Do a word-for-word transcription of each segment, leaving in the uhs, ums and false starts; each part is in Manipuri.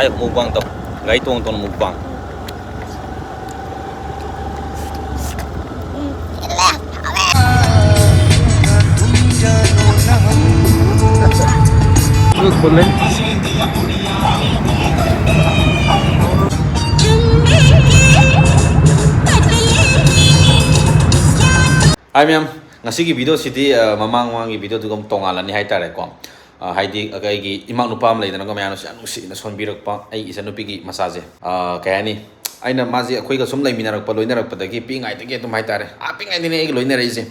ꯑꯩ ꯃꯨꯛꯕꯥꯡ ꯇꯧ꯫ ꯒꯥꯔꯤ ꯇꯣꯡ ꯇꯣꯡꯅ ꯃꯨꯛꯕꯥꯡ꯫ ꯍꯥꯏ ꯃꯌꯥꯝ, ꯉꯁꯤꯒꯤ ꯚꯤꯗꯤꯑꯣꯁꯤꯗꯤ, ꯑ, ꯃꯃꯥꯡ ꯃꯃꯥꯡꯒꯤ ꯚꯤꯗꯤꯑꯣꯗꯨꯒ ꯑꯃꯨꯛ ꯇꯣꯉꯥꯜꯂꯅꯤ ꯍꯥꯏꯇꯥꯔꯦꯀꯣ꯫ ꯑ, ꯍꯥꯏꯗꯤ ꯑꯩꯒꯤ ꯏꯃꯥ ꯅꯨꯄꯥ ꯑꯃ ꯂꯩꯗꯅꯀꯣ, ꯃꯌꯥꯝꯅꯁꯨ ꯌꯥꯝ ꯅꯨꯡꯁꯤꯅ ꯁꯣꯟꯕꯤꯔꯛꯄ ꯑꯩ ꯏꯆꯟꯅꯨꯄꯤꯒꯤ ꯃꯆꯥꯁꯦ꯫ ꯑ, ꯀꯩ ꯍꯥꯏꯅꯤ, ꯑꯩꯅ ꯃꯥꯁꯦ ꯑꯩꯈꯣꯏꯒ ꯁꯨꯝ ꯂꯩꯃꯤꯟꯅꯔꯛꯄ, ꯂꯣꯏꯅꯔꯛꯄꯗꯒꯤ ꯄꯤꯛꯏꯉꯩꯗꯒꯤ ꯑꯗꯨꯝ ꯍꯥꯏꯇꯥꯔꯦ, ꯑꯥ, ꯄꯤꯛꯏꯉꯩꯗꯅꯦ ꯑꯩꯒ ꯂꯣꯏꯅꯔꯛꯏꯁꯦ꯫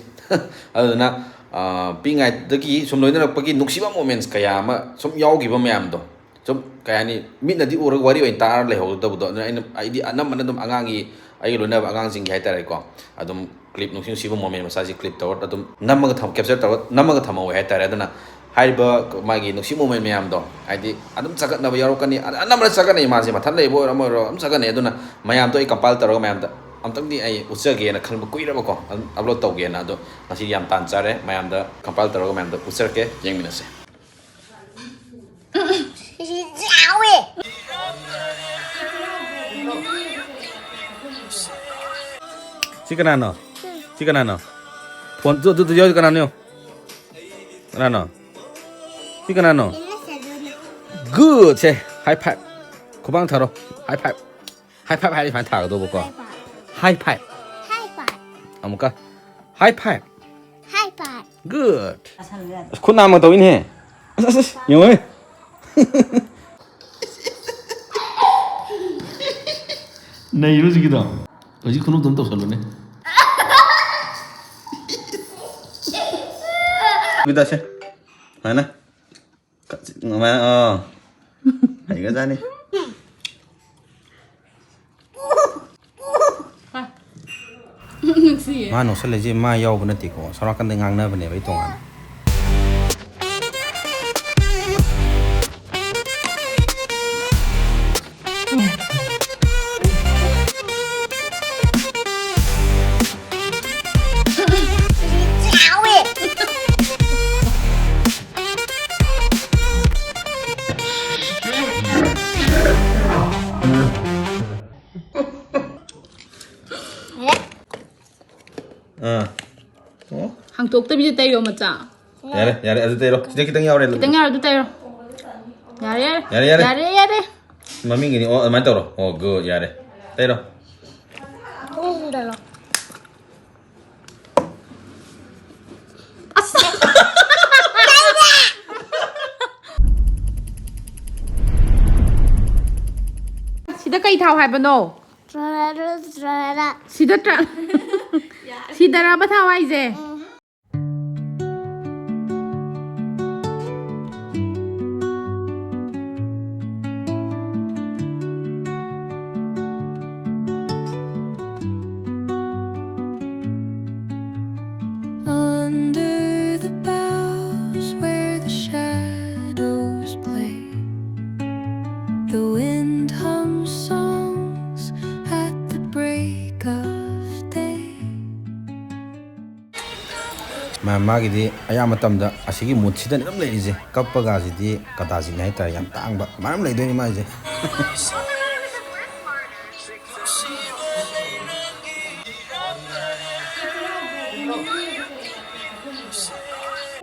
ꯑꯗꯨꯅ, ꯑ, ꯄꯤꯛꯏꯉꯩꯗꯒꯤ ꯁꯨꯝ ꯂꯣꯏꯅꯔꯛꯄꯒꯤ ꯅꯨꯡꯁꯤꯕ moments ꯀꯌꯥ ꯑꯃ ꯁꯨꯝ ꯌꯥꯎꯈꯤꯕ ꯃꯌꯥꯝꯗꯣ, ꯁꯨꯝ, ꯀꯩ ꯍꯥꯏꯅꯤ, ꯃꯤꯠꯅꯗꯤ ꯎꯔꯒ ꯋꯥꯔꯤ ꯑꯣꯏꯅ ꯇꯥꯔ ꯂꯩꯍꯧꯗꯕꯗꯣ꯫ ꯑꯗꯨꯅ ꯑꯩꯅ, ꯑꯩꯗꯤ ꯑꯅꯝꯕꯅ ꯑꯗꯨꯝ ꯑꯉꯥꯡꯒꯤ, ꯑꯩꯒ ꯂꯣꯏꯅꯕ ꯑꯉꯥꯡꯁꯤꯡꯒꯤ ꯍꯥꯏꯇꯥꯔꯦꯀꯣ, ꯑꯗꯨꯝ clip, ꯅꯨꯡꯁꯤ ꯅꯨꯡꯁꯤꯕ moment ꯃꯆꯥꯁꯤ clip ꯇꯧꯔ ꯑꯗꯨꯝ ꯅꯝꯃꯒ ꯊꯝ-, capture ꯇꯧꯔ ꯅꯝꯃꯒ ꯊꯝꯍꯧꯋꯦ ꯍꯥꯏꯇꯥꯔꯦ꯫ ꯑꯗꯨꯅ ꯍꯥꯏꯔꯤꯕ ꯃꯥꯒꯤ ꯅꯨꯡꯁꯤ moment ꯃꯌꯥꯝꯗꯣ, ꯍꯥꯏꯗꯤ ꯑꯗꯨꯝ ꯆꯒꯠꯅꯕ ꯌꯥꯎꯔꯛꯀꯅꯤ, ꯑ-, ꯑꯅꯝꯕꯅ ꯆꯒꯠꯅꯩ ꯃꯥꯁꯦ, ꯃꯊꯟ ꯂꯩꯕ ꯑꯣꯏꯔꯣ ꯑꯃ ꯑꯣꯏꯔꯣ ꯑꯗꯨꯝ ꯆꯒꯠꯅꯩ꯫ ꯑꯗꯨꯅ ꯃꯌꯥꯝꯗꯣ ꯑꯩ compile ꯇꯧꯔꯒ ꯃꯌꯥꯝꯗ ꯑꯝꯇꯪꯗꯤ ꯑꯩ ꯎꯠꯆꯒꯦꯅ ꯈꯟꯕ ꯀꯨꯏꯔꯕꯀꯣ, ꯑꯗꯨꯝ upload ꯇꯧꯒꯦꯅ꯫ ꯑꯗꯣ ꯉꯁꯤ ꯌꯥꯝ ꯇꯥꯟ ꯆꯥꯔꯦ, ꯃꯌꯥꯝꯗ compile ꯇꯧꯔꯒ ꯃꯌꯥꯝꯗ ꯎꯠꯆꯔꯛꯀꯦ, ꯌꯦꯡꯃꯤꯟꯅꯁꯦ꯫ ꯆꯥꯎꯋꯦ꯫ ꯁꯤ ꯀꯅꯥꯅꯣ? ꯁꯤ ꯀꯅꯥꯅꯣ? ꯐꯣꯟ ꯇꯨ, ꯇꯨ, ꯇꯨ ꯌꯥꯎꯔꯤ ꯀꯅꯥꯅꯣ? ꯀꯅꯥꯅꯣ? ꯁꯤ ꯀꯅꯥꯅꯣ? Good ꯁꯦ꯫ High five꯫ ꯈꯨꯕꯥꯡ ꯊꯥꯔꯣ꯫ High five꯫ High five ꯍꯥꯏꯔꯗꯤ ꯁꯨꯃꯥꯏꯅ ꯊꯥꯒꯗꯧꯕꯀꯣ꯫ High five꯫ High five꯫ High five꯫ ꯑꯃꯨꯛꯀ꯫ High five꯫ High five꯫ Good꯫ ꯑꯁ, ꯈꯨꯠ ꯅꯥꯝꯃ ꯇꯧꯏꯅꯦꯍꯦ꯫ ꯑꯁ, ꯑꯁ, ꯑꯁ, ꯌꯦꯡꯉꯣꯍꯦ꯫ ꯅꯩꯔꯣ ꯍꯧꯖꯤꯛꯀꯤꯗꯣ꯫ ꯍꯧꯖꯤꯛ ꯈꯨꯅꯣꯛꯇꯣ ꯑꯃ ꯇꯧꯁꯜꯂꯨꯅꯦ꯫ ꯀꯨꯏꯗꯁꯦ꯫ ꯁꯨꯃꯥꯏꯅ꯫ ꯀ-, ꯁꯨꯃꯥꯏꯅ, ꯑꯥ꯫ ꯍꯩꯒ꯭ꯔꯖꯥꯠꯅꯤ꯫ ꯅꯨꯡꯁꯤꯌꯦ꯫ ꯃꯥ ꯅꯣꯛꯁꯜꯂꯛꯏꯁꯦ ꯃꯥ ꯌꯥꯎꯕ ꯅꯠꯇꯦꯀꯣ, ꯁꯣꯝ ꯅꯥꯀꯟꯗ ꯉꯥꯡꯅꯕꯅꯦꯕ ꯑꯩ ꯇꯣꯉꯥꯟꯅ꯫ ꯇꯣꯛꯇꯕꯤꯗ ꯇꯩꯔꯣ, ꯃꯆꯥ꯫ ꯌꯥꯔꯦ, ꯌꯥꯔꯦ, ꯑꯗꯨ ꯇꯩꯔꯣ꯫ ꯁꯤꯗ ꯈꯤꯇꯪ ꯌꯥꯎꯔꯦ꯫ ꯈꯤꯇꯪ ꯌꯥꯎꯔꯦ, ꯑꯗꯨ ꯇꯩꯔꯣ꯫ ꯌꯥꯔꯦ, ꯌꯥꯔꯦ꯫ ꯌꯥꯔꯦ, ꯌꯥꯔꯦ꯫ ꯌꯥꯔꯦ, ꯌꯥꯔꯦ꯫ ꯃꯃꯤꯡꯒꯤꯅꯤ꯫ ꯑꯣ, ꯑꯗꯨꯃꯥꯏꯅ ꯇꯧꯔꯣ꯫ ꯑꯣ, ꯒꯨꯗ, ꯌꯥꯔꯦ꯫ ꯇꯩꯔꯣ꯫ ꯎꯝ, ꯇꯩꯔꯣ꯫ ꯑꯁ! ꯁꯤꯗ ꯀꯩ ꯊꯥꯎ ꯍꯥꯏꯕꯅꯣ? ꯁꯤꯗ ꯇ꯭ꯔ-, ꯁꯤꯗꯔꯕ ꯊꯥꯎ ꯍꯥꯏꯁꯦ? Under the boughs where the shadows play, the wind hums songs at the break of day. ꯃꯥ ꯃꯥꯒꯤꯗꯤ ꯑꯌꯥꯝꯕ ꯃꯇꯝꯗ ꯑꯁꯤꯒꯤ ꯃꯨꯠꯁꯤꯗꯅꯤ ꯑꯗꯨꯝ ꯂꯩꯔꯤꯁꯦ꯫ ꯀꯞꯄꯒꯁꯤꯗꯤ ꯀꯗꯥꯖꯤꯠꯅꯤ ꯍꯥꯏꯇꯥꯔꯦ, ꯌꯥꯝ ꯇꯥꯡꯕ ꯃꯔꯝ ꯂꯩꯗꯣꯏꯅꯤ ꯃꯥꯏꯁꯦ꯫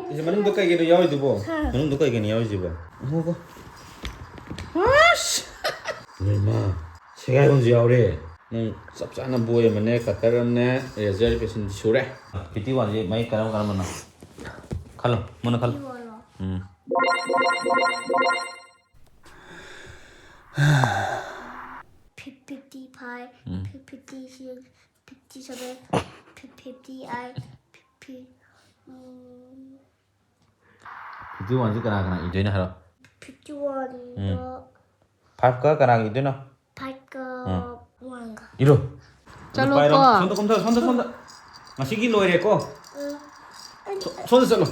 ꯁꯤꯁꯦ ꯃꯅꯨꯡꯗ ꯀꯩ ꯀꯩꯅꯣ ꯌꯥꯎꯔꯤꯗꯨꯕꯣ? ꯃꯅꯨꯡꯗ ꯀꯩ ꯀꯩꯅꯣ ꯌꯥꯎꯔꯤꯁꯤꯕꯣ? ꯉꯥꯏꯈꯣꯀꯣ꯫ ꯏꯃꯥ, ꯁꯦꯒꯥꯏꯕꯝꯁꯨ ꯌꯥꯎꯔꯦ꯫ ꯅꯪ ꯆꯞ ꯆꯥꯅ ꯕꯣꯏ ꯑꯃꯅꯦ, ꯀꯇꯔ ꯑꯃꯅꯦ, ꯔꯦꯖꯔ ꯄꯦꯟꯁꯤꯜ ꯁꯨꯔꯦ꯫ ꯐꯤꯐꯇꯤ ꯋꯥꯟꯁꯦ ꯃꯌꯦꯛ ꯀꯔꯝ ꯀꯔꯝꯕꯅꯣ? ꯈꯜꯂꯣ, ꯃꯨꯟꯅ ꯈꯜꯂꯣ꯫ Um. Fifty five, fifty six, fifty seven, fifty eight, fifty fifty ꯋꯥꯟꯁꯤ ꯀꯅꯥ ꯀꯅꯥ ꯏꯗꯣꯏꯅꯣ ꯍꯥꯏꯔꯣ꯫ ꯐꯤꯐꯇꯤ ꯋꯥꯟꯗꯣ ꯐꯥꯏꯚꯀ ꯀꯅꯥꯒ ꯏꯗꯣꯏꯅꯣ? ꯐꯥꯏꯚꯀ ꯎꯝ꯫ ꯋꯥꯟꯒ꯫ ꯏꯔꯣ꯫ ꯆꯠꯂꯣꯀꯣ꯫ ꯄꯥꯏꯔꯣ꯫ ꯁꯣꯝꯗ ꯀꯨꯝꯊꯔꯣ, ꯁꯣꯝꯗ, ꯁꯣꯝꯗ꯫ ꯉꯁꯤꯒꯤ ꯂꯣꯏꯔꯦꯀꯣ꯫ ꯁꯣ-, ꯁꯣꯝꯗ ꯆꯠꯂꯣ꯫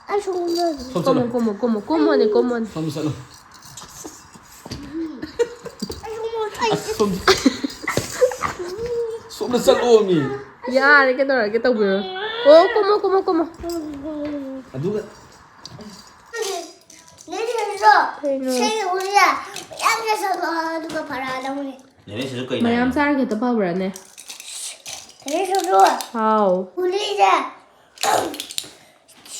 ꯑꯩ ꯁꯣꯝꯗ꯫ ꯁꯣꯝꯗ ꯆꯠꯂꯣ꯫ ꯀꯣꯝꯃꯣ, ꯀꯣꯝꯃꯣ, ꯀꯣꯝꯃꯣ, ꯀꯣꯝꯃꯣꯅꯦ, ꯀꯣꯝꯃꯣꯅꯦ꯫ ꯁꯣꯝꯗ ꯆꯠꯂꯣ꯫ ꯑꯩ ꯁꯣꯝꯗ꯫ ꯑꯁ, ꯁꯣꯝꯗ꯫ ꯁꯣꯝꯗ ꯆꯠꯂꯣ ꯃꯤ꯫ ꯌꯥꯔꯦ, ꯀꯩꯗꯧꯔꯒꯦ, ꯇꯧꯕꯤꯔꯣ꯫ ꯑꯣ, ꯀꯣꯝꯃꯣ, ꯀꯣꯝꯃꯣ, ꯀꯣꯝꯃꯣ꯫ ꯑꯗꯨꯒ ꯅꯦꯅꯦꯁꯨ꯫ ꯀꯩꯅꯣ? ꯁꯤ ꯎꯔꯤꯌꯥ꯫ ꯃꯌꯥꯝ ꯆꯥꯁꯜꯂꯣ, ꯑꯗꯨꯒ ꯐꯔꯛꯑꯗꯧꯅꯤ꯫ ꯅꯦꯅꯦꯁꯤꯁꯨ ꯀꯩ ꯃꯌꯥꯝ ꯅꯥꯏꯅꯣ? ꯆꯥꯔꯒ ꯍꯦꯛꯇ ꯐꯕ꯭ꯔꯥꯅꯦ? ꯅꯦꯅꯦꯁꯨ꯫ ꯍꯥꯎ꯫ ꯒꯨꯂꯤꯁꯦ꯫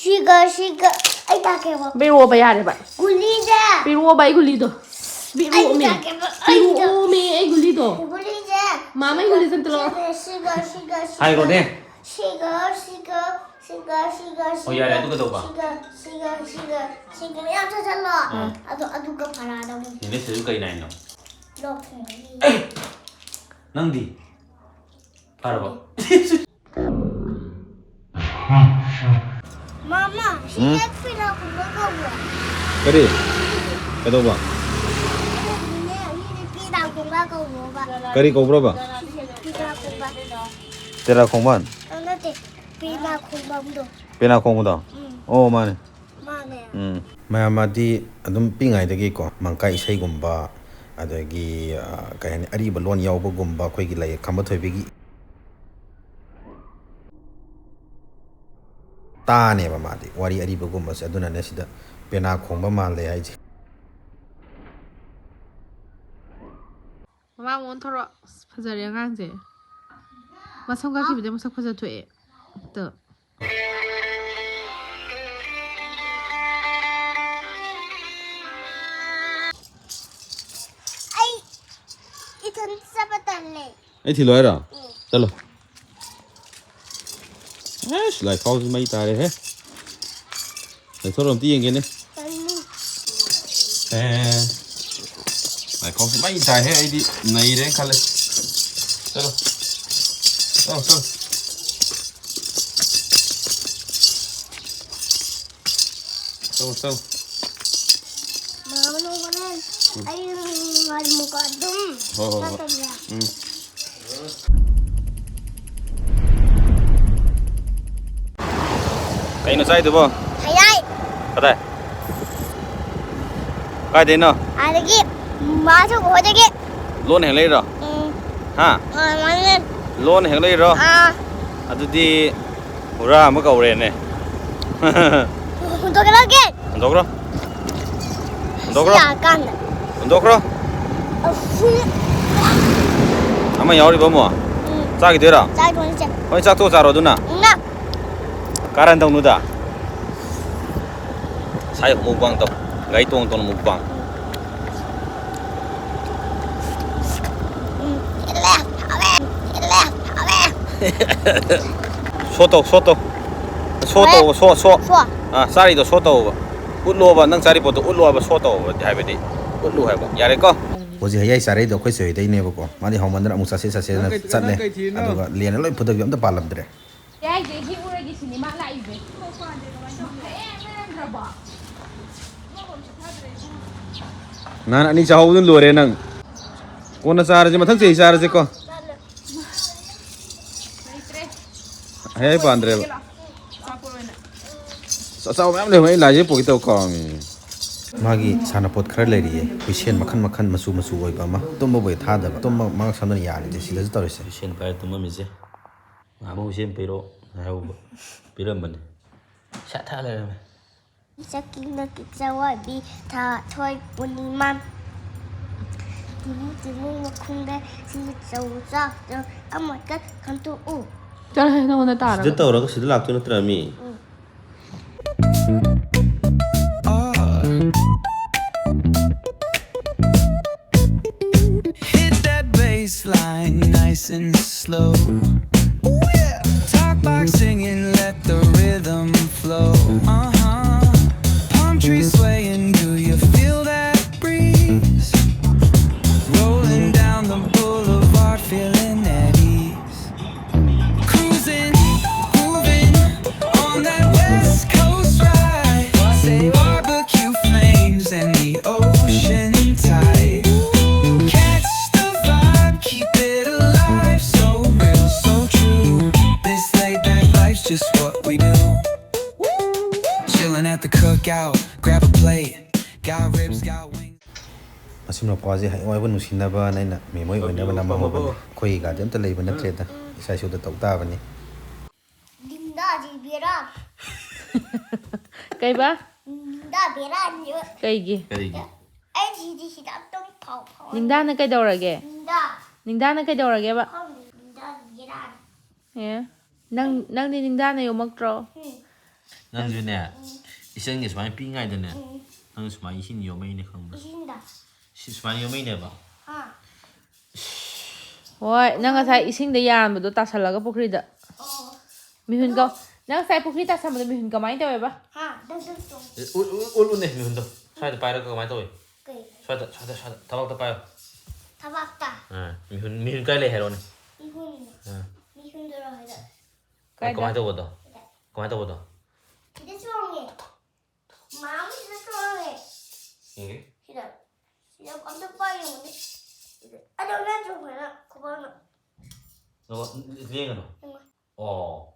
ꯁꯤꯒ, ꯁꯤꯒ, ꯑꯩ ꯇꯥꯛꯀꯦꯕ꯫ ꯄꯤꯔꯛꯑꯣꯕ, ꯌꯥꯔꯦꯕ꯫ ꯒꯨꯂꯤꯁꯦ꯫ ꯄꯤꯔꯛꯑꯣꯕ, ꯑꯩ ꯒꯨꯂꯤꯗꯣ꯫ ꯑꯩ ꯄꯤꯔꯛꯑꯣꯃꯦ꯫ ꯇꯥꯛꯀꯦꯕ, ꯑꯩꯗꯣ꯫ ꯄꯤꯔꯛꯑꯣꯃꯦ, ꯑꯩ ꯒꯨꯂꯤꯗꯣ꯫ ꯒꯨꯂꯤꯁꯦ꯫ ꯃꯥꯃ, ꯑꯩ ꯒꯨꯂꯤꯁꯦ ꯑꯝꯇ ꯂꯧꯔꯣ꯫ ꯁꯤꯒ, ꯁꯤꯒ, ꯁꯤꯒ, ꯁꯤꯒ꯫ ꯍꯥꯏꯔꯣꯅꯦ꯫ ꯁꯤꯒ, ꯁꯤꯒ, ꯁꯤꯒ, ꯁꯤꯒ, ꯍꯣꯏ, ꯌꯥꯔꯦ, ꯁꯤꯒ, ꯑꯗꯨ ꯀꯩꯗꯧꯕ? ꯁꯤꯒ, ꯁꯤꯒ, ꯁꯤꯒ, ꯁꯤꯒ ꯃꯌꯥꯝ ꯆꯠꯁꯜꯂꯣ꯫ ꯑꯥ꯫ ꯑꯗꯨ, ꯑꯗꯨꯒ ꯐꯔꯥꯗꯧꯅꯤ꯫ ꯏꯪꯂꯤꯁꯇꯁꯨ ꯀꯩ ꯅꯥꯏꯅꯣ? ꯂꯣꯛ ꯊꯨꯡꯕꯒꯤ꯫ ꯑꯦ! ꯅꯪꯗꯤ? ꯐꯔꯕꯣ? ꯃꯥꯃ, ꯁꯤ ꯎꯝ? ꯄꯤꯅꯥ ꯈꯣꯡꯕ ꯀꯧꯕ꯭ꯔꯣ? ꯀꯔꯤ? ꯀꯩꯗꯧꯕ? ꯑꯗꯨꯗꯤꯅꯦ, ꯃꯤꯗꯤ ꯄꯤꯅꯥ ꯈꯣꯡꯕ ꯀꯧꯕ꯭ꯔꯣꯕ? ꯀꯔꯤ ꯀꯧꯕ꯭ꯔꯣꯕ? ꯄꯤꯅꯥ ꯈꯣꯡꯕ꯫ ꯇꯦꯔꯥ ꯈꯣꯡꯕꯥꯟ? ꯑ, ꯅꯠꯇꯦ, ꯄꯤꯅꯥ ꯈꯣꯡꯕꯝꯗꯣ꯫ ꯄꯦꯅꯥ ꯈꯣꯡꯕꯗꯣ? ꯎꯝ꯫ ꯑꯣ, ꯃꯥꯅꯦ꯫ ꯃꯥꯅꯦ꯫ ꯎꯝ꯫ ꯃꯌꯥꯝ ꯃꯥꯗꯤ ꯑꯗꯨꯝ ꯄꯤꯛꯏꯉꯩꯗꯒꯤꯀꯣ ꯃꯪꯀꯥ ꯏꯁꯩꯒꯨꯝꯕ, ꯑꯗꯒꯤ, ꯑ, ꯀꯩ ꯍꯥꯏꯅꯤ, ꯑꯔꯤꯕ ꯂꯣꯟ ꯌꯥꯎꯕꯒꯨꯝꯕ, ꯑꯩꯈꯣꯏꯒꯤ ꯂꯩ ꯈꯝꯕ ꯊꯣꯏꯕꯤꯒꯤ ꯇꯥꯅꯦꯕ ꯃꯥꯗꯤ, ꯋꯥꯔꯤ ꯑꯔꯤꯕꯒꯨꯝꯕꯁꯦ꯫ ꯑꯗꯨꯅꯅꯦ ꯁꯤꯗ ꯄꯦꯅꯥ ꯈꯣꯡꯕ ꯃꯥꯜꯂꯦ ꯍꯥꯏꯁꯦ꯫ ꯃꯃꯥꯡ ꯑꯣꯟꯊꯣꯔꯛꯑꯣ꯫ ꯑꯁ, ꯐꯖꯔꯦ ꯑꯉꯥꯡꯁꯦ꯫ ꯃꯁꯝ ꯀꯛꯈꯤꯕꯗꯩ ꯃꯁꯛ ꯐꯖ ꯊꯣꯛꯑꯦ꯫ ꯇꯣ꯫ ꯑꯩ ꯏꯊꯟ ꯆꯠꯄ ꯇꯜꯂꯦ꯫ ꯑꯩ ꯊꯤꯜꯂꯣ ꯍꯥꯏꯔꯣ? ꯎꯝ꯫ ꯆꯠꯂꯣ꯫ ꯑꯁ, ꯂꯥꯏꯈꯥꯎꯁꯤ ꯃꯩ ꯇꯥꯔꯦꯍꯦ꯫ ꯂꯩꯊꯣꯛꯑꯣ, ꯑꯝꯇ ꯌꯦꯡꯒꯦꯅꯦ꯫ ꯇꯜꯂꯤ꯫ ꯑꯦ, ꯂꯥꯏꯈꯥꯎꯁꯤ ꯃꯩ ꯇꯥꯏꯍꯦ, ꯑꯩꯗꯤ ꯅꯩꯔꯦꯅ ꯈꯜꯂꯦ꯫ ꯆꯠꯂꯣ꯫ ꯆꯠꯂꯣ, ꯆꯠꯂꯣ꯫ ꯆꯠꯂꯣ, ꯆꯠꯂꯣ꯫ ꯃꯥꯃꯅ ꯍꯣꯔꯦꯟ ꯑꯩ ꯉꯥꯏꯔꯝꯃꯨꯀꯣ ꯑꯗꯨꯝ꯫ ꯍꯣꯏ, ꯍꯣꯏ, ꯍꯣꯏ꯫ ꯆꯠꯇꯕꯤꯗ꯫ ꯎꯝ꯫ ꯀꯩꯅꯣ ꯆꯥꯏꯗꯨꯕꯣ? ꯍꯩꯌꯥꯏ꯫ ꯀꯗꯥꯏ? ꯀꯥꯏꯗꯩꯅꯣ? ꯑꯥꯗꯒꯤ, ꯃꯥꯁꯨ ꯍꯣꯏꯗꯒꯤ꯫ ꯂꯣꯟ ꯍꯦꯛ ꯂꯩꯔꯣ? ꯎꯝ꯫ ꯍꯥ? ꯑ, ꯃꯥꯅꯦ꯫ ꯂꯣꯟ ꯍꯦꯛ ꯂꯩꯔꯣ? ꯑꯥ꯫ ꯑꯗꯨꯗꯤ ꯍꯨꯔꯥ ꯑꯃ ꯀꯧꯔꯦꯅꯦ꯫ ꯍꯨꯟꯗꯣꯛꯀꯗꯧꯒꯦ꯫ ꯍꯨꯟꯗꯣꯛꯈ꯭ꯔꯣ꯫ ꯍꯨꯟꯗꯣꯛꯈ꯭ꯔꯣ꯫ ꯁꯤ ꯌꯥꯔꯀꯥꯟꯗ꯫ ꯍꯨꯟꯗꯣꯛꯈ꯭ꯔꯣ꯫ ꯑꯍꯨꯝ꯫ ꯑꯃ ꯌꯥꯎꯔꯤꯕ ꯑꯃꯨꯛ? ꯎꯝ꯫ ꯆꯥꯈꯤꯗꯣꯏꯔꯣ? ꯆꯥꯈꯤꯗꯣꯏꯅꯤ, ꯆꯦ꯫ ꯍꯣꯏ, ꯆꯥꯛꯇꯣꯛ ꯆꯥꯔꯣ ꯑꯗꯨꯅ꯫ ꯎꯝ꯫ ꯀꯥꯔꯟ ꯇꯧꯅꯨꯗ꯫ ꯁꯥꯏ ꯃꯨꯛꯕꯥꯡ ꯇꯧ꯫ ꯒꯥꯔꯤ ꯇꯣꯡ ꯇꯣꯡꯅ ꯃꯨꯛꯕꯥꯡ꯫ ꯁꯣ ꯇꯧ, ꯁꯣ ꯇꯧ꯫ ꯁꯣ ꯇꯧꯕ, ꯁꯣ, ꯁꯣ꯫ ꯁꯣ꯫ ꯑꯥ, ꯆꯥꯔꯤꯗꯣ ꯁꯣ ꯇꯧꯕ꯫ ꯎꯠꯂꯣꯕ, ꯅꯪ ꯆꯥꯔꯤ ꯄꯣꯠꯇꯣ ꯎꯠꯂꯣꯕ, ꯁꯣ ꯇꯧꯕ ꯍꯥꯏꯕꯗꯤ ꯎꯠꯂꯨ ꯍꯥꯏꯕ꯫ ꯌꯥꯔꯦꯀꯣ? ꯍꯧꯖꯤꯛ ꯍꯌꯥꯏ ꯆꯥꯔꯛꯏꯗꯣ ꯑꯩꯈꯣꯏ ꯆꯦ ꯍꯣꯏꯗꯩꯅꯦꯕꯀꯣ꯫ ꯃꯥꯗꯤ ꯍꯥꯎꯃꯟꯗꯅ ꯑꯃꯨꯛ ꯆꯥꯁꯦ ꯆꯥꯁꯦꯅ ꯆꯠꯂꯦ꯫ ꯑꯗꯨꯒ ꯂꯦꯟꯅ ꯂꯣꯏ ꯐꯨꯗꯕꯤ ꯑꯝꯇ ꯄꯥꯜꯂꯝꯗ꯭ꯔꯦ꯫ ꯌꯥꯏꯁꯦ ꯍꯤꯞ ꯎꯔꯒꯦ ꯁꯤꯅꯦ ꯃꯥ ꯂꯥꯛꯏꯁꯦ꯫ ꯍꯌꯦꯡ ꯂꯩꯔꯝꯗ꯭ꯔꯕꯣ? ꯅꯍꯥꯟ ꯑꯅꯤ ꯆꯥꯍꯧꯕꯗꯨꯅ ꯂꯣꯏꯔꯦ ꯅꯪ꯫ ꯀꯣꯟꯅ ꯆꯥꯔꯁꯦ, ꯃꯊꯪ ꯆꯍꯤ ꯆꯥꯔꯁꯦꯀꯣ꯫ ꯂꯩꯇ꯭ꯔꯦ꯫ ꯍꯌꯥꯏ ꯄꯥꯟꯗ꯭ꯔꯦꯕ꯫ ꯑꯆꯥꯄꯣꯠ ꯑꯣꯏꯅ꯫ ꯑꯆꯥꯄꯣꯠ ꯃꯌꯥꯝ ꯂꯩꯍꯧꯋꯦ, ꯑꯩ ꯂꯥꯏꯁꯦ ꯄꯨꯒꯦ ꯇꯧ ꯀꯥꯎꯔꯝꯃꯤꯅꯦ꯫ ꯃꯥꯒꯤ ꯁꯥꯟꯅꯄꯣꯠ ꯈꯔ ꯂꯩꯔꯤꯌꯦ, ꯍꯨꯏꯁꯦꯟ ꯃꯈꯟ ꯃꯈꯟ, ꯃꯆꯨ ꯃꯆꯨ ꯑꯣꯏꯕ ꯑꯃ꯫ ꯇꯨꯝꯕꯕꯨ ꯍꯦꯛ ꯊꯥꯗꯕ, ꯇꯨꯝꯕ ꯃꯉꯛ ꯁꯝꯗꯅ ꯌꯥꯜꯂꯤꯁꯦ ꯁꯤꯗꯁꯨ ꯇꯧꯔꯤꯁꯦ꯫ ꯍꯨꯏꯁꯦꯟ ꯄꯥꯏꯔ ꯇꯨꯝꯃꯝꯃꯤꯁꯦ꯫ ꯉꯍꯥꯟꯃꯨꯛ ꯍꯨꯏꯁꯦꯟ ꯄꯤꯔꯛꯑꯣ ꯍꯥꯏꯍꯧꯕ꯫ ꯄꯤꯔꯝꯕꯅꯤ꯫ ꯁꯠ ꯊꯥ ꯂꯩꯔꯝꯃꯦ꯫ ꯆꯀꯤꯅ ꯀꯤꯛꯆꯧ ꯍꯥꯏꯕꯤ ꯊꯥ ꯊꯣꯏ ꯄꯨꯔꯅꯤꯃꯥ꯫ ꯇꯤꯃꯨ ꯇꯤꯃꯨ ꯃꯈꯨꯝꯗ ꯁꯤꯡꯖꯧ ꯆꯥꯛꯇꯣ ꯑꯃꯠꯇ ꯈꯟꯇꯣꯛꯎ꯫ ꯆꯠꯂꯣꯍꯦ, ꯅꯉꯣꯟꯗ ꯁꯤꯗ ꯇꯥꯔꯕ? ꯇꯧꯔꯒ ꯁꯤꯗ ꯂꯥꯛꯇꯣꯏ ꯅꯠꯇ꯭ꯔꯥ ꯃꯤ? ꯎꯝ꯫ Hit that bass line nice and slow. Talk like singing, let the rhythm flow. Uh-huh. Palm trees swaying, do you feel that breeze? Rolling down the boulevard, feeling at ease. Cruising, grooving on that West Coast ride. Say barbecue flames and the ocean tide. Catch the vibe, keep it alive. So real, so true. This laid back life's just what we do. Chilling at the cookout, grab a plate. Got ribs, got wings. ꯃꯁꯤ ꯃꯄꯥꯁꯦ ꯍꯌꯦꯡꯋꯥꯏꯕꯨ ꯅꯨꯡꯁꯤꯅꯕꯅ ꯑꯩꯅ ꯃꯦꯃꯣꯔꯤ ꯑꯣꯏꯅꯕ ꯅꯝꯍꯧꯕꯅꯤ꯫ ꯑꯩꯈꯣꯏꯒꯤꯒꯗꯤ ꯑꯝꯇ ꯂꯩꯕ ꯅꯠꯇ꯭ꯔꯦꯗ, ꯏꯁꯥ ꯏꯁꯨꯗ ꯇꯧ ꯇꯥꯕꯅꯤ꯫ ꯂꯤꯟꯗꯥꯁꯤ ꯕꯦꯔꯥ꯫ ꯀꯩꯕ? ꯂꯤꯟꯗꯥ ꯕꯦꯔꯥꯅꯤ꯫ ꯀꯩꯒꯤ? ꯀꯔꯤꯒꯤ? ꯑꯩ ꯁꯤꯗꯤ ꯁꯤꯗ ꯑꯗꯨꯝ ꯐꯥꯎ ꯐꯥꯎ꯫ ꯅꯤꯡꯗꯥꯅ ꯀꯩꯗꯧꯔꯒꯦ? ꯂꯤꯟꯗꯥ꯫ ꯅꯤꯡꯗꯥꯅ ꯀꯩꯗꯧꯔꯒꯦꯕ? ꯈꯪꯗꯦ, ꯂꯤꯟꯗꯥ ꯕꯦꯔꯥꯅꯤ꯫ ꯑꯦ? ꯅꯪ, ꯅꯪꯗꯤ ꯅꯤꯡꯗꯥꯅ ꯌꯣꯝꯃꯛꯇ꯭ꯔꯣ? ꯎꯝ꯫ ꯅꯪꯁꯨꯅꯦ, ꯎꯝ꯫ ꯏꯆꯟꯒꯤ ꯁꯨꯃꯥꯏꯅ ꯄꯤꯛꯏꯉꯩꯗꯅꯦ, ꯎꯝ꯫ ꯅꯪ ꯁꯨꯃꯥꯏꯅ ꯏꯁꯤꯡ ꯌꯣꯝꯃꯛꯏꯅꯦ, ꯈꯪꯕ꯭ꯔꯥ? ꯏꯁꯤꯡꯗ꯫ ꯁꯤ ꯁꯨꯃꯥꯏꯅ ꯌꯣꯝꯃꯛꯏꯅꯦꯕ. ꯍꯣꯏ, ꯅꯪ ꯉꯁꯥꯏ ꯏꯁꯤꯡꯗ ꯌꯥꯟꯕꯗꯣ ꯇꯥꯁꯜꯂꯒ ꯄꯨꯈ꯭ꯔꯤꯗ. ꯑꯣ꯫ ꯃꯤꯍꯨꯟ ꯀꯧ. ꯅꯪ ꯉꯁꯥꯏ ꯄꯨꯈ꯭ꯔꯤ ꯇꯥꯁꯟꯕꯗꯣ ꯃꯤꯍꯨꯟ ꯀꯃꯥꯏꯅ ꯇꯧꯋꯦꯕ? ꯍꯥ, ꯗꯛ ꯗꯛ ꯆꯣꯡ꯫ ꯎ- ꯎ- ꯎꯠꯂꯨꯅꯦ ꯃꯤꯍꯨꯟꯗꯣ. ꯁ꯭ꯋꯥꯏꯗ ꯄꯥꯏꯔꯒ ꯀꯃꯥꯏꯅ ꯇꯧꯏ? ꯀꯩ? ꯁ꯭ꯋꯥꯏꯗ, ꯁ꯭ꯋꯥꯏꯗ, ꯁ꯭ꯋꯥꯏꯗ. ꯊꯕꯥꯛꯇ ꯄꯥꯏꯌꯣ. ꯊꯕꯥꯛꯇ? ꯑꯥ, ꯃꯤꯍꯨꯟ, ꯃꯤꯍꯨꯟ ꯀꯥꯏ ꯂꯩ ꯍꯥꯏꯔꯛꯑꯣꯅꯦ. ꯃꯤꯍꯨꯟ꯫ ꯑꯥ. ꯃꯤꯍꯨꯟꯗꯨꯔꯣ ꯍꯥꯏꯗ꯫ ꯀꯥꯏꯗ? ꯀꯃꯥꯏꯅ ꯇꯧꯕꯗꯣ? ꯁꯤꯗ꯫ ꯀꯃꯥꯏꯅ ꯇꯧꯕꯗꯣ? ꯁꯤꯗ ꯆꯣꯡꯉꯦ꯫ ꯃꯥꯝꯃ ꯁꯤꯗ ꯆꯣꯡꯉꯦ꯫ ꯌꯦꯡꯒꯦ꯫ ꯁꯤꯗ꯫ ꯁꯤꯗ ꯑꯝꯇ ꯄꯥꯏ ꯌꯦꯡꯉꯨꯅꯦ꯫ ꯁꯤꯗ꯫ ꯑꯗꯣ ꯅꯪ ꯆꯣꯡꯈ꯭ꯔꯦꯅ ꯈꯨꯕꯥꯛꯅ꯫ ꯅꯣ, ꯂꯦꯡꯒꯅꯨ꯫ ꯌꯦꯡꯉꯣ꯫ ꯑꯣ꯫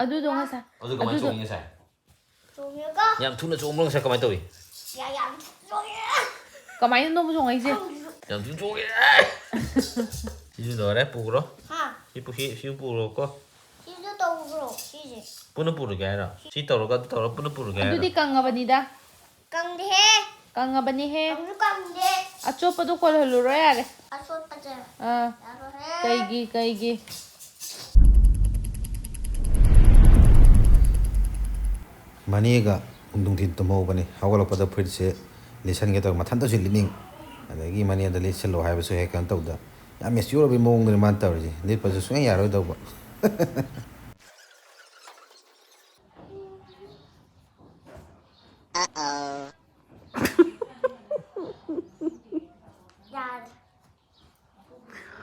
ꯑꯗꯨꯗꯣ ꯉꯁꯥꯏ ꯑꯗꯨ ꯀꯃꯥꯏꯅ ꯑꯗꯨꯗꯣ ꯆꯣꯡꯉꯤ ꯉꯁꯥꯏ? ꯆꯣꯡꯉꯒ ꯌꯥꯝ ꯊꯨꯅ ꯆꯣꯡꯕ꯭ꯔꯣ ꯉꯁꯥꯏ? ꯀꯃꯥꯏꯅ ꯇꯧꯏ? ꯌꯥ-, ꯌꯥꯝ ꯊꯨꯅ ꯆꯣꯡꯉꯦ꯫ ꯀꯃꯥꯏꯅꯅꯣꯕ ꯆꯣꯡꯉꯛꯏꯁꯦ? ꯈꯪꯗꯦ꯫ ꯌꯥꯝ ꯊꯨꯅ ꯆꯣꯡꯉꯦ꯫ ꯁꯤꯁꯨ ꯂꯣꯏꯔꯦ, ꯄꯨꯈ꯭ꯔꯣ꯫ ꯍꯥ? ꯁꯤ ꯄꯨ-, ꯁꯤ, ꯁꯤ ꯄꯨꯈ꯭ꯔꯣꯀꯣ꯫ ꯁꯤꯁꯨ ꯇꯧꯈ꯭ꯔꯣ, ꯁꯤꯁꯦ꯫ ꯄꯨꯟꯅ ꯄꯨꯔꯒꯦ ꯍꯥꯏꯔꯣ? ꯁꯤ ꯇꯧꯔꯒ ꯑꯗꯨ ꯇꯧꯔꯒ ꯄꯨꯟꯅ ꯄꯨꯔꯒꯦ ꯍꯥꯏꯔꯣ? ꯑꯗꯨꯗꯤ ꯀꯪꯉꯕꯅꯤꯗ꯫ ꯀꯪꯗꯦꯍꯦ꯫ ꯀꯪꯉꯕꯅꯤꯍꯦ꯫ ꯀꯪꯁꯨ ꯀꯪꯗꯦ꯫ ꯑꯆꯣꯠꯄꯗꯣ ꯀꯣꯜꯍꯜꯂꯨꯔꯣ ꯌꯥꯔꯦ꯫ ꯑꯆꯣꯠꯄꯁꯦ꯫ ꯑꯥ꯫ ꯌꯥꯔꯣꯏꯍꯦ꯫ ꯀꯩꯒꯤ, ꯀꯩꯒꯤ? ꯃꯅꯦꯒ ꯅꯨꯡꯊꯤꯟ ꯇꯨꯝꯍꯧꯕꯅꯤ꯫ ꯍꯧꯒꯠꯂꯛꯄꯗ ꯐꯨꯔꯤꯠꯁꯦ ꯂꯤꯠꯁꯟꯒꯦ ꯇꯧꯔ ꯃꯊꯟꯇꯁꯨ ꯂꯤꯠꯅꯤꯡ꯫ ꯑꯗꯒꯤ ꯃꯅꯦꯗ ꯂꯤꯠꯁꯜꯂꯣ ꯍꯥꯏꯕꯁꯨ ꯍꯦꯛ ꯀꯩꯅꯣ ꯇꯧꯗ꯫ ꯌꯥꯝ mature ꯑꯣꯏꯕꯒꯤ ꯃꯑꯣꯡꯗꯅꯤ ꯃꯥꯅ ꯇꯧꯔꯤꯁꯦ꯫ ꯂꯤꯠꯄꯁꯨ ꯁꯨꯡꯌꯥ ꯌꯥꯔꯣꯏꯗꯧꯕ꯫ Uh-oh.